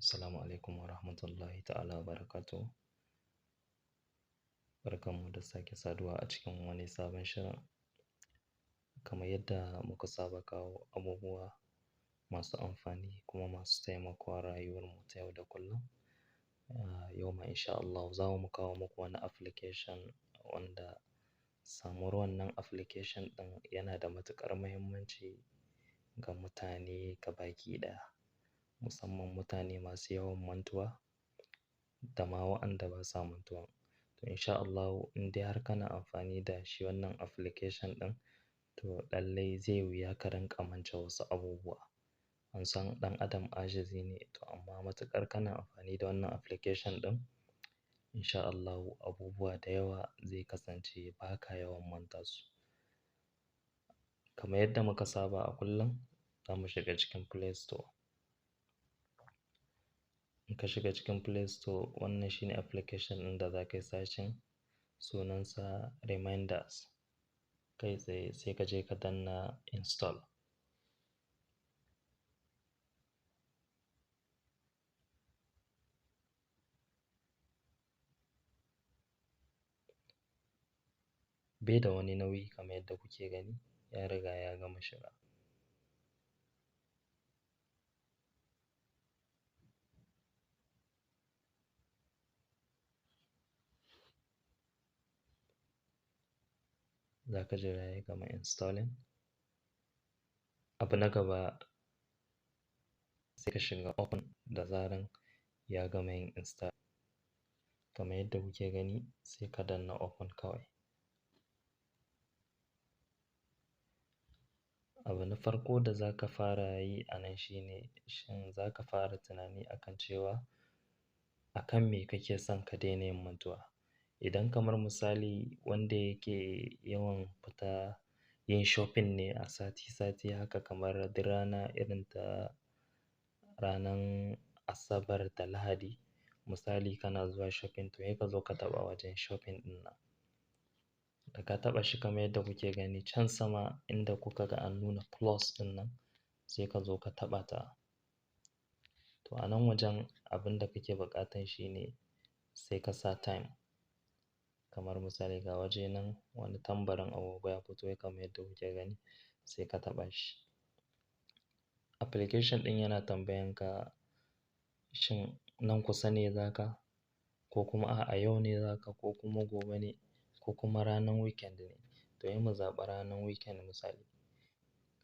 Assalamu alaikum wa rahmatullahi ta'ala wa barakatuhu. Barkanmu da sake saduwa a cikin wani sabon shirin. Kamar yadda muka saba kawo abubuwa masu amfani kuma masu taimakawa rayuwarmu ta yau da kullum. Yau ma insha Allahu za mu kawo muku wani application wanda samuwar wannan application ɗin yana da matuƙar muhimmanci ga mutane gabaki ɗaya, musamman mutane masu yawan mantuwa da ma waɗanda ba sa mantuwa. To insha Allahu in dai har kana amfani da shi wannan application ɗin, to lallai zai wuya ka rinƙa mance wasu abubuwa. An san ɗan adam ajizi ne, to amma matuƙar kana amfani da wannan application ɗin, insha Allahu abubuwa da yawa zai kasance ba ka yawan manta su. Kamar yadda muka saba a kullum, za mu shiga cikin Play Store. In ka shiga cikin Play Store, wannan shine application ɗin da za ka yi searching, sunansa Reminders. Kai tsaye sai ka je ka danna install. Bai da wani nauyi kamar yadda kuke gani, ya riga ya gama shiga. Za ka jira ya gama installing. Abu na gaba sai ka shiga open da zaran ya gama yin install. Kamar yadda kuke gani sai ka danna open kawai. Abu na farko da za ka fara yi a nan shine, shin za ka fara tunani akan cewa akan me kake son ka daina yin mantuwa. Idan kamar misali wanda yake yawan fita yin shopping ne a sati sati haka kamar duk rana irin ta ranan Asabar da Lahadi, misali kana zuwa shopping, to sai ka zo ka taɓa wajen shopping ɗin nan. Da ka taɓa shi kamar yadda kuke gani can sama inda kuka ga an nuna plus ɗin nan, sai ka zo ka taɓa ta. To a nan wajen abin da kake buƙatan shine sai ka sa time. Kamar misali ga waje nan wani tambarin agogo ya fito kamar yadda kuke gani, sai ka taɓa shi. Application ɗin yana tambayan ka shin nan kusa ne za ka, ko kuma a'a yau ne za ka, ko kuma gobe ne, ko kuma ranan weekend ne. To sai mu zaɓi ranan weekend misali.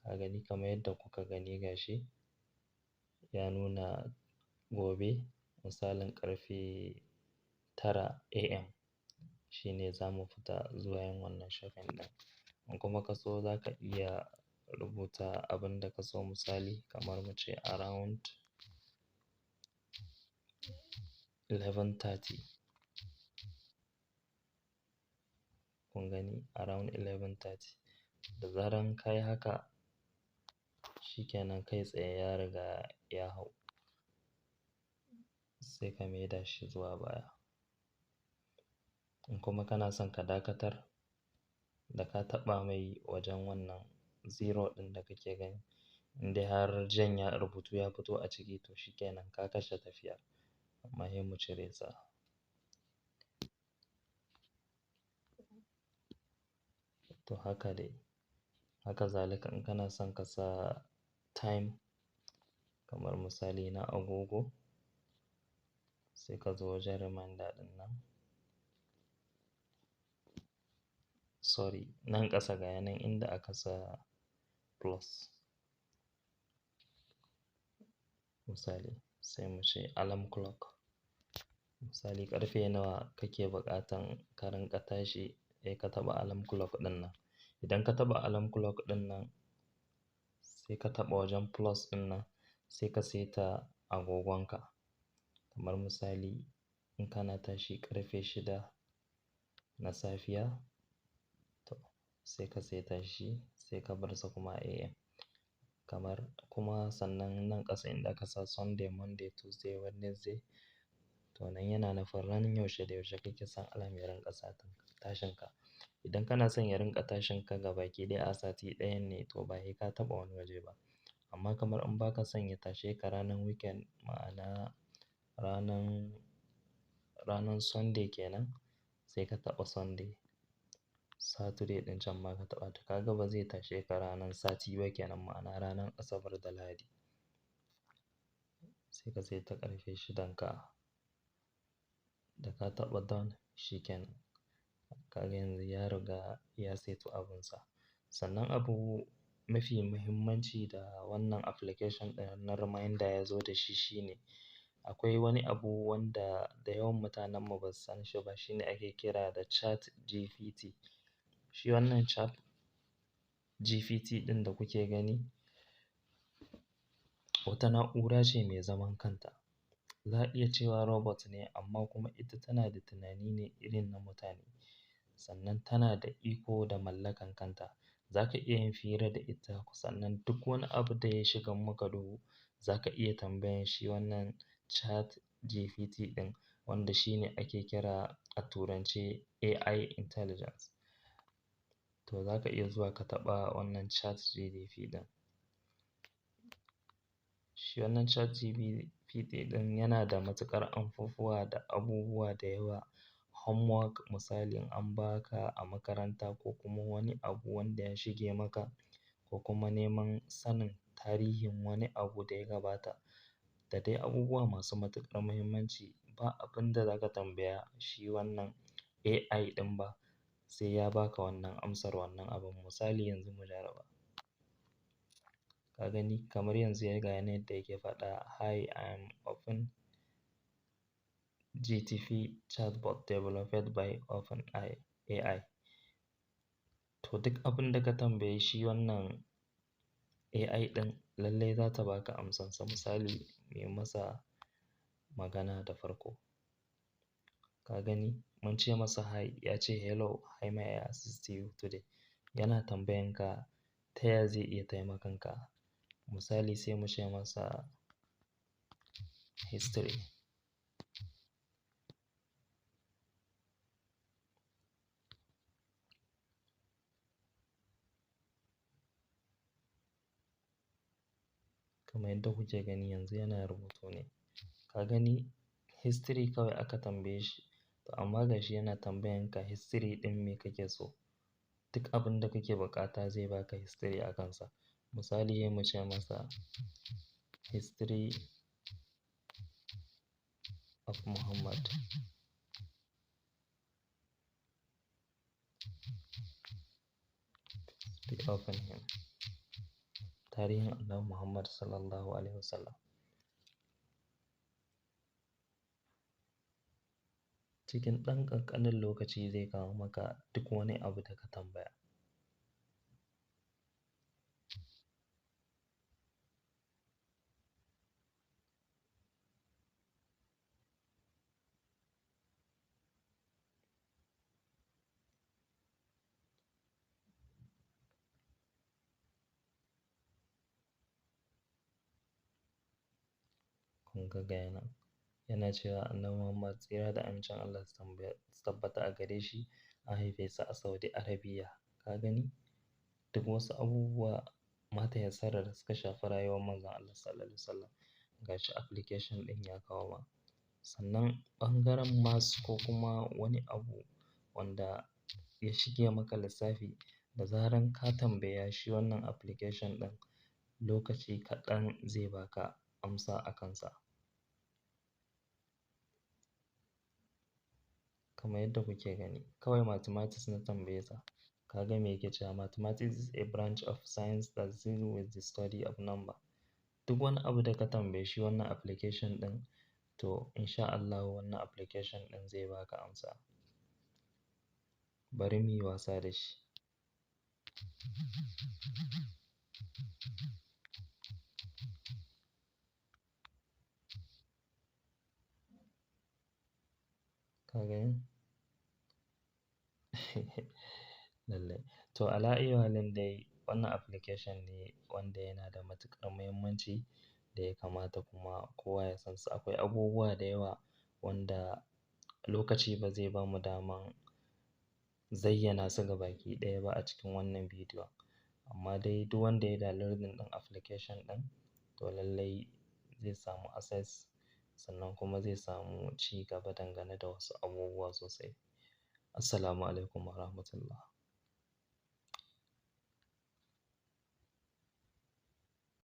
Ka gani kamar yadda kuka gani gashi ya nuna gobe misalin ƙarfe 9 AM shine za mu fita zuwa yin wannan shopping ɗin. In kuma ka so za ka iya rubuta abin da ka so, misali kamar mu ce around 11:30. Kun gani around 11:30. Da zaran ka yi haka, shi kenan kai tsaye ya riga ya hau. Sai ka maida shi zuwa baya. In kuma kana son ka dakatar, da ka taɓa mai wajen wannan zero ɗin da kake gani, in dai har jan ya rubutu ya fito a ciki, to shi kenan ka kashe tafiyar. Amma sai mu cire sa. To haka dai. Haka zalika in kana son ka sa time kamar misali na agogo, sai ka zo wajen reminder ɗin nan. Sorry, nan ƙasa ga yanan inda aka sa plus. Misali sai mu ce alarm clock. Misali ƙarfe nawa kake buƙatan ka rinƙa tashi, sai ka taɓa alarm clock ɗin nan. Idan ka taɓa alarm clock ɗin nan, sai ka taɓa wajen plus ɗin nan, sai ka saita agogonka. Kamar misali in kana tashi ƙarfe 6 na safiya, to sai ka saita shi, sai ka bar sa kuma AM. Kamar kuma sannan nan ƙasa inda aka sa Sunday, Monday, Tuesday, Wednesday, to nan yana nufin ranar yaushe da yaushe kake son alarm ya rinƙa tashin ka. Idan kana son ya rinƙa tashin ka gabaki ɗaya a sati ɗayan ne, to ba sai ka taɓa wani waje ba. Amma kamar in ba ka son ya tashe ka ranar weekend, ma'ana Ranan Sunday kenan, sai ka taɓa Sunday. Saturday ɗin can ma ka taɓa ta. Ka ga ba zai tashe ka ranan sati ba kenan, ma'ana ranan Asabar da Lahadi. Sai ka saita ƙarfe shidan ka. Da ka taɓa done, shi kenan. Ka ga yanzu ya riga ya saitu abunsa. Sannan abu mafi muhimmanci da wannan application ɗin na reminder ya zo da shi shine akwai wani abu wanda da yawan mutanen mu ba su san shi ba, shine ake kira da ChatGPT. Shi wannan ChatGPT ɗin da kuke gani wata na'ura ce mai zaman kanta. Za a iya cewa robot ne, amma kuma ita tana da tunani ne irin na mutane. Sannan tana da iko da mallakan kanta. Za ka iya yin fira da ita, sannan duk wani abu da ya shigan maka duhu za ka iya tambayan shi wannan ChatGPT ɗin, wanda shi ne ake kira a turance AI intelligence. To za ka iya zuwa ka taɓa wannan ChatGPT ɗin. Shi wannan ChatGPT ɗin yana da matuƙar amfanuwa da abubuwa da yawa. Homework misali in an ba ka a makaranta, ko kuma wani abu wanda ya shige maka, ko kuma neman sanin tarihin wani abu da ya gabata, da dai abubuwa masu matuƙar muhimmanci. Ba abin da za ka tambaya shi wannan AI ɗin ba sai ya ba ka wannan amsar wannan abun. Misali yanzu mu jarraba. Ka gani kamar yanzu ya ga yadda yake faɗa, "Hi, I am Open GTP chatbot developed by OpenAI AI." To duk abin da ka tambaye shi wannan AI ɗin, lallai za ta ba ka amsansa. Misali, muyi masa magana da farko. Ka gani mun ce masa hi, ya ce hello, hi, may I assist you today? Yana tambayan ka ta ya zai iya taimakon ka. Misali sai mu ce masa history. Kamar yadda kuke gani yanzu yana rubutu ne. Ka gani history kawai aka tambaye shi. To amma gashi yana tambayan ka history ɗin me kake so. Duk abin da kake buƙata zai baka history a kansa. Misali sai mu ce masa history of Muhammad. Be upon him. Tarihin Annabi Muhammad Sallallahu Alaihi Wasallam. Cikin ɗan ƙanƙanin lokaci zai kawo maka duk wani abu da ka tambaya. Kun ga gaya nan. Yana cewa Annabi Muhammad tsira da amincin Allah su tabbata a gare shi, an haife sa a Saudi Arabia. Ka gani? Duk wasu abubuwa mata yassara da suka shafi rayuwar Manzon Allah Sallallahu Alaihi Wasallam, gashi application ɗin ya kawo ma. Sannan ɓangaren maths ko kuma wani abu wanda ya shige maka lissafi, da zaran ka tambaya shi wannan application ɗin, lokaci kaɗan zai baka amsa a kansa. Kamar yadda kuke gani, kawai mathematics na tambaye sa. Ka ga me yake cewa, mathematics is a branch of science that deals with the study of number. Duk wani abu da ka tambaye shi wannan application ɗin, to in sha Allahu wannan application ɗin zai baka amsa. Bari muyi wasa da shi. Ka gani? Lallai. To ala ayyi halin dai wannan application ne wanda yana da matuƙar muhimmanci da ya kamata kuma kowa ya san sa. Akwai abubuwa da yawa wanda lokaci ba zai bamu daman zayyana su gabaki ɗaya ba a cikin wannan bidiyon. Amma dai duk wanda ya downloading ɗin application ɗin, to lallai zai samu access. Sannan kuma zai samu ci gaba dangane da wasu abubuwa sosai. Assalamu alaikum wa rahmatullah.